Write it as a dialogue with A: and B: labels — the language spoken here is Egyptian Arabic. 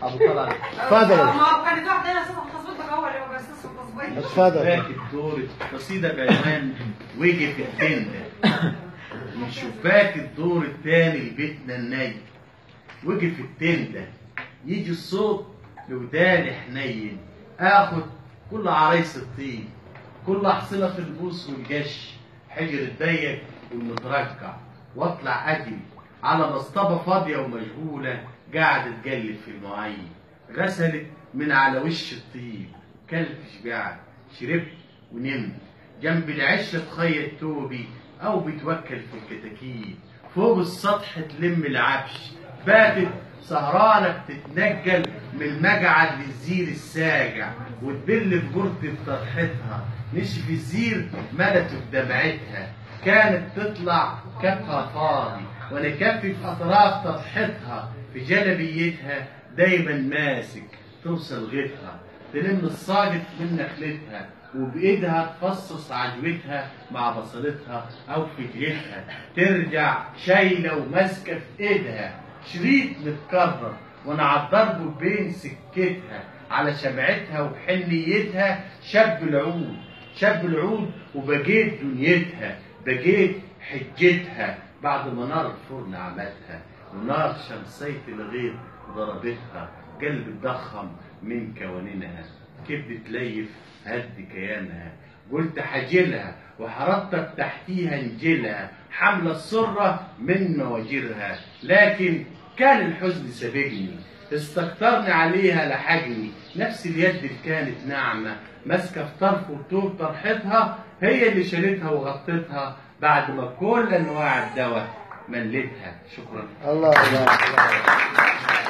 A: ابو طلال.
B: اتفضل.
C: ما هو كانت واحدة هنا اساسا خصبتك هو اللي ما بيسس التصوير.
B: اتفضل.
A: راكب دور قصيدة بعنوان وقف التندة. من شباك الدور الثاني لبيتنا النايم وقف التندة، يجي الصوت لوداني حنين، اخد كل عرايس الطين، كل حصيلة في البوص والجش، حجر الضيق والمترجع، واطلع اجري على مصطبة فاضية ومشغولة قاعدة تجلب في المواعين، غسلت من على وش الطين، كلت شبعت شربت ونمت، جنب العشة تخيط توبي أو بتوكل في الكتاكيت، فوق السطح تلم العفش، باتت سهرانة تتنجل من المجعد للزير الساجع، وتبل بجرة طرحتها، نشف الزير ملته بدمعتها، كانت تطلع كفها فاضي وانا كفي في اطراف طرحتها، في جلبيتها دايما ماسك توصل غيرها، تلم الصاجت من نخلتها وبايدها تفصص عجوتها مع بصلتها او فجلتها، ترجع شايله وماسكه في ايدها شريط متكرر وانا عالضرب بين سكتها، على شمعتها وحنيتها شب العود، شب العود وبجيت دنيتها، بجيت حجتها بعد ما نار الفرن عمتها ونار شمسية الغيط ضربتها، قلب اتضخم من كوانينها، كبد تليف هد كيانها، قلت حجلها وحرتك تحتيها نجلها، حملة السرة من مواجرها، لكن كان الحزن سابقني استكترني عليها لحجني، نفس اليد اللي كانت ناعمة ماسكة في طرف وطوب طرحتها هي اللي شالتها وغطتها بعد ما كل انواع الدواء ملتها. شكرا.
B: الله الله الله.